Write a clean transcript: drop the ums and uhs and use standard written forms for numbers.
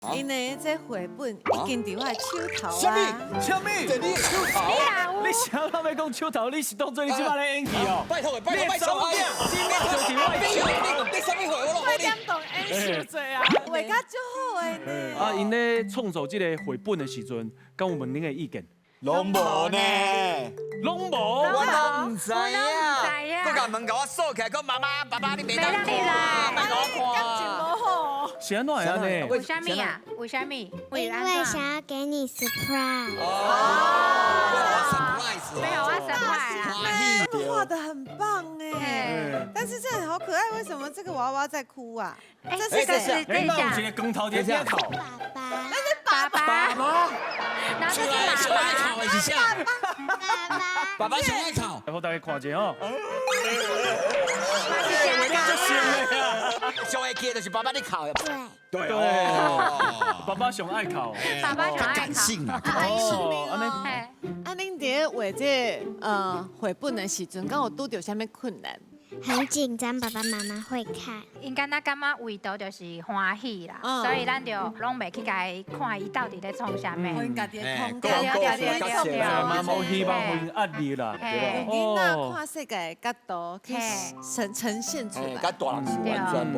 𪜶的這繪本已經佇我的手頭啥啊。物？啥物？佇你的手頭？你啥攏欲講手頭？你是當做你這擺咧演戲哦？拜託的，拜託，拜託，你就佇我的手。你啥物貨我攏予你。我感動演傷濟啊，畫甲足好的呢。啊，𪜶咧創作這个繪本的時陣，敢有問恁的意見？攏無呢。攏無。我攏毋知影。我閣共門共我鎖起來，講媽媽、爸爸你袂當看，莫共我感情看。無好。是按怎會按呢？為啥物啊？為啥物？因為想要給你 surprise。哦，surprise。沒有我 surprise 啦。畫得很棒哎，但是這好可愛，為什麼這個娃娃在哭啊？這是誰？哎，那有一個光頭佇遐哭。爸爸。那是爸爸。爸爸。那這是上愛哭的是啥？爸爸。爸爸上愛哭。來，予大家看一下哦。上會記就是爸爸咧哭的。對。對。爸爸上愛哭。爸爸上愛哭。感性啊。哦，按呢。啊，恁佇咧畫這繪本的時陣，敢有拄著啥物困難？很緊張，爸爸媽媽會看。𪜶敢若感覺畫圖就是歡喜啦，所以咱就攏袂去共伊看伊到底咧創啥物。予𪜶家己的空間，對對對。嘛無希望予𪜶壓力啦。用囡仔看世界的角度去呈現出來。佮大人是完全無。